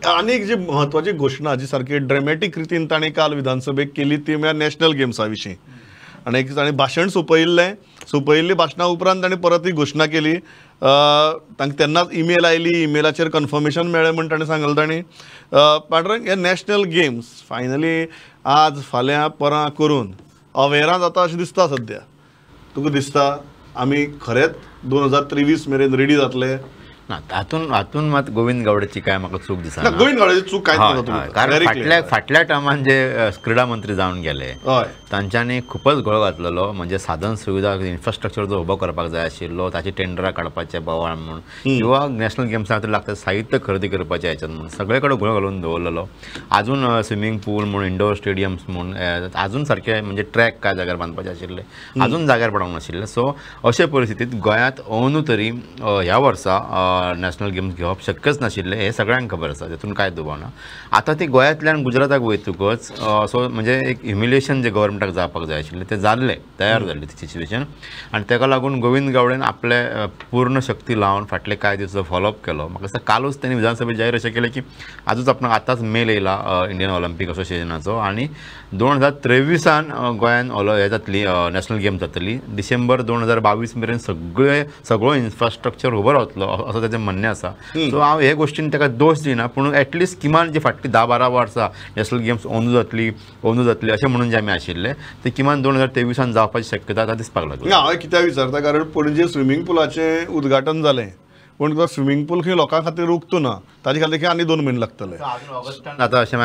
आनीक जी म्हत्वाची घोशणा जी सारकी ड्रॅमॅटीक रितीन ताणें काल विधानसभेक केली ती म्हळ्यार नॅशनल गेम्सा विशीं. आनी एक ताणें भाशण सोंपयिल्लें, सोंपयिल्ली भाशणा उपरांत ताणें परत ही घोशणा केली. तांकां तेन्नाच इमेल आयली, इमेलाचेर कन्फर्मेशन मेळ्ळें म्हण ताणें सांगलें. ताणें पांडुरंग हे नॅशनल गेम्स फायनली आज फाल्यां परां करून अवेरां जाता अशें दिसता सद्या. तुका दिसता आमी खरेंच 2023 मेरेन रेडी जातले? ना, हातून हातून मात गोविंद गावडेची काय म्हाका चूक दिसना. गोविंद गावडेची चूक कांयच ना, कारण फाटल्या फाटल्या टर्मान जे क्रीडा मंत्री जावन गेले तांच्यांनी खुपच घोळ घातलेलो. म्हणजे साधन सुविधा इन्फ्रास्ट्रक्चर जो उबो करपाक जाय आशिल्लो ताची टेंडरां काडपाचें बोवाळ म्हूण किंवा नॅशनल गेम्सा खातीर लागता साहित्य खरेदी करपाचें हेच्यान म्हूण सगळे कडेन घोळ घालून दवरलेलो. आजून स्विमींग पूल म्हूण, इंडोर स्टेडियम्स म्हूण आजून सारके म्हणजे ट्रॅक काय जाग्यार बांदपाचे आशिल्ले आजून जाग्यार पडोंक नाशिल्ले. सो अशे परिस्थितींत गोंयांत अंदू तरी ह्या वर्सा नॅशनल गेम्स घेवप शक्यच नाशिल्लें हें सगळ्यांक खबर आसा, तेतून कांय दुबाव ना. आतां ती गोंयांतल्यान गुजराताक वयतकच सो म्हणजे एक ह्युमिलिएशन जे गव्हर्मेंटाक जावपाक जाय आशिल्लें तें जाल्लें, तयार जाल्लें ती सिच्युएशन. आनी ताका लागून गोविंद गावडेन आपले पूर्ण शक्ती लावन फाटले कांय दीस फॉलोअप केलो. म्हाका दिसता कालूच तेणी विधानसभेत जाहीर अशें केलें की आजूच आपणाक आतांच मेल येयला इंडियन ऑलिम्पीक असोसिएशनाचो आनी 2023 गोंयान हें जातली नॅशनल गेम जातली. डिसेंबर 2022 मेरेन सगळे सगळो इन्फ्रास्ट्रक्चर उबो रावतलो असो ताचें म्हणणें आसा. सो हांव हे गोश्टीन ताका दोश दिना, पूण एटलिस्ट किमान जी फाटली 10-12 वर्सां नॅशनल गेम्स अंदू जातली अंदू जातली अशें म्हणून जे आमी आशिल्ले ते किमान 2023 जावपाची शक्यता आतां दिसपाक लागली. हांवें कित्याक विचारता, कारण पणजे स्विमींग पुलाचें उद्घाटन जालें पूण तो स्विमींग पूल खंय लोकां खातीर उक्तो ना, ताजे खातीर खंय आनी 2 म्हयने लागतले. आतां अशें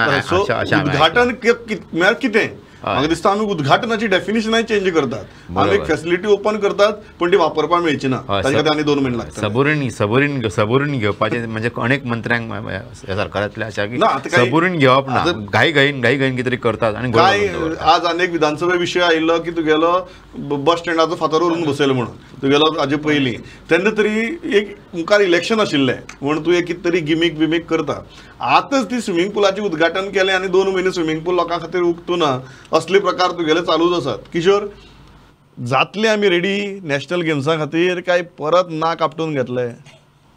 उद्घाटन म्हळ्यार कितें म्हाका दिसता आमी उद्घाटनाची डेफिनेशनय चेंज करतात. आमी एक फॅसिलिटी ओपन करतात पण ती वापरपाक मेळची ना, ताजे खातीर आनी 2 म्हयने लागतात. सबुरीन सबुरीन सबुरीन घेवपाचें म्हणजे अनेक मंत्र्यांक सरकारांतल्या अशें की सबुरीन घेवप ना, घाई घाईन घाई घाईन कितें तरी करतात. आनी काय आज अनेक विधानसभे विशय आयिल्लो की तुगेलो बस स्टँडाचो फातर व्हरून बसयलो म्हणून तुगेलो हाजे पयलीं तेन्ना तरी एक मुखार इलेक्शन आशिल्लें म्हूण तूं एक कितें तरी गिमीक बिमीक करता. आतांच ती स्विमींग पुलाचें उद्घाटन केलें आनी 2 म्हयने स्विमींग पूल लोकां खातीर उक्तो ना, असले प्रकार तुगेले चालूच आसात. किशोर, जातले आमी रेडी नॅशनल गेम्सा खातीर काय परत नाक आपटून घेतले?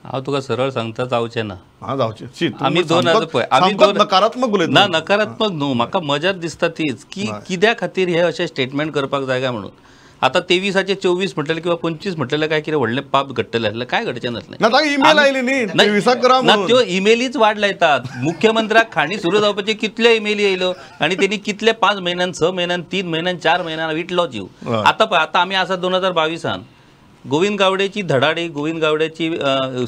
हांव तुका सरळ सांगता, जावचें ना. हां, जावचें. आमी 2000 पळय आमी नकारात्मक उलयता ना, नकारात्मक न्हू, म्हाका मजाच दिसता तीच की कित्या खातीर हे अशें स्टेटमेंट करपाक जाय काय म्हणून. आतां 23 24 म्हटलें किंवा 25 म्हटलें काय कितें व्हडलें पाप घडटलें आसलें, काय घडचें नासलें. इमेल आयली न्ही ना, त्यो इमेलीच वाड लायतात. मुख्यमंत्र्याक खाणी सुरू जावपाची कितले इमेली येयल्यो आनी तेणी कितले 5 म्हयन्यान 6 म्हयन्यान 3 म्हयन्यान 4 म्हयन्यान विटलो जीव. आतां पळय आतां आमी आसा 2022 गोविंद गावडेची धडाडी, गोविंद गावडेची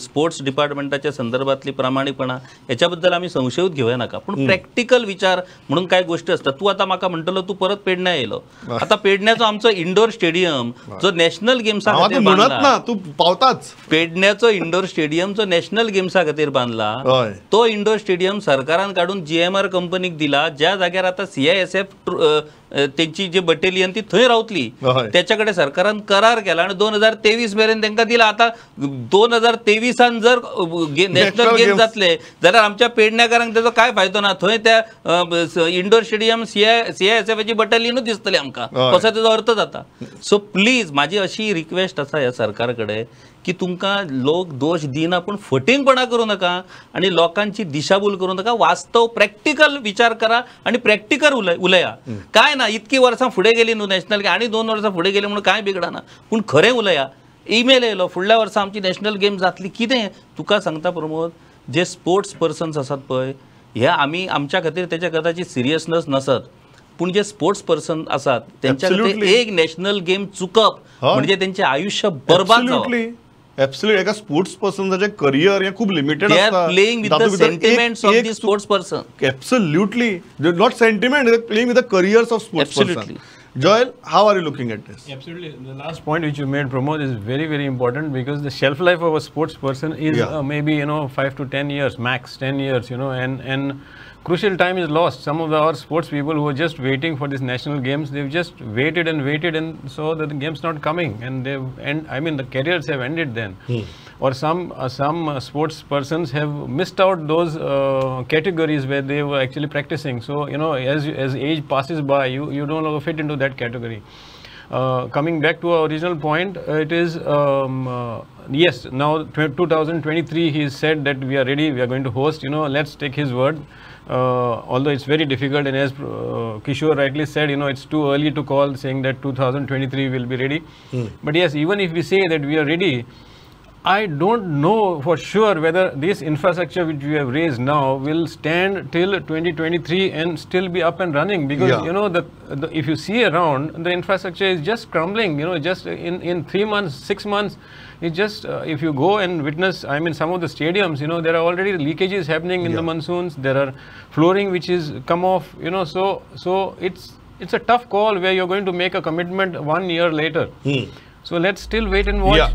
स्पोर्ट्स डिपार्टमेंटाच्या संदर्भातली प्रामाणिकपणा हेच्या बद्दल आमी संशयूच घेवया नाका. पूण प्रॅक्टिकल विचार म्हणून कांय गोश्टी आसता. तूं आतां म्हाका म्हणटलो तूं परत पेडण्या येयलो. आतां पेडण्याचो आमचो इंडोर स्टेडियम जो नॅशनल गेम्सा खातीर बांदला, तूं पावताच पेडण्याचो इंडोर स्टेडियम जो नॅशनल गेम्सा खातीर बांदला तो इंडोर स्टेडियम सरकारान काडून GMR कंपनीक दिला, ज्या जाग्यार आतां CISF तेंची जी बटेलियन ती थंय रावतली, त्याच्या कडेन सरकारान करार केला आनी 2023 मेरेन तांकां दिला. आतां 2023 जर नॅशनल गेम जातले जाल्यार आमच्या पेडण्याकारांक तेजो काय फायदो ना. थंय त्या इंडोर स्टेडियम CISFची बटालियनूच दिसतली आमकां, असो तेजो अर्थ जाता. सो प्लीज म्हाजी अशी रिक्वेस्ट आसा ह्या सरकार कडेन की तुमकां लोक दोश दिना पूण फटींगपणां करूं नाका आनी लोकांची दिशाभूल करूं नाका. वास्तव प्रॅक्टिकल विचार करा आनी प्रॅक्टिकल उलया. काय ना इतकी वर्सां फुडें गेली न्हू नॅशनल आनी 2 वर्सां फुडें गेली म्हणून कांय बिगडना, पूण खरें उलया. इमेल येयलो फुडल्या वर्सा आमची नॅशनल गेम जातली कितें. तुका सांगता प्रमोद, जे स्पोर्ट्स पर्सन्स आसात पळय हे आमी आमच्या खातीर तेच्या कदाचित सिरियसनस नसत, पूण जे स्पोर्ट्स पर्सन आसात तेंच्या खातीर एक नॅशनल गेम चुकप म्हणजे तेंचें आयुश्य बर्बाद जावप. Absolutely, एका स्पोर्ट्स पर्सनाचें करियर हें खूब लिमिटेड आसता. They are playing with the sentiments of the sports person. Absolutely, not sentiment, they are playing with the careers of sports person. Joel, how are you looking at this? Absolutely. The last point which you made, Pramod, is very, very important, because the shelf life of a sports person is maybe, 5 to 10 years, max 10 years, and crucial time is lost. Some of our sports people who are just waiting for these national games, they've just waited and waited, and so the game's not coming, and they've, and I mean the careers have ended then. Or some sports persons have missed out those categories where they were actually practicing. So as age passes by, you don't longer fit into that category. Coming back to our original point, it is yes, now 2023 he said that we are ready, we are going to host, you know, let's take his word. Although it's very difficult, and as Kishore rightly said, you know, it's too early to call saying that 2023 will be ready. But yes, even if we say that we are ready, I don't know for sure whether this infrastructure which we have raised now will stand till 2023 and still be up and running, because you know, the if you see around, the infrastructure is just crumbling, you know, just in 3 months, 6 months, it just, if you go and witness, I mean, some of the stadiums, you know, there are already leakages happening in the monsoons, there are flooring which is come off, you know, so it's a tough call where you're going to make a commitment 1 year later. So let's still wait and watch. Yeah.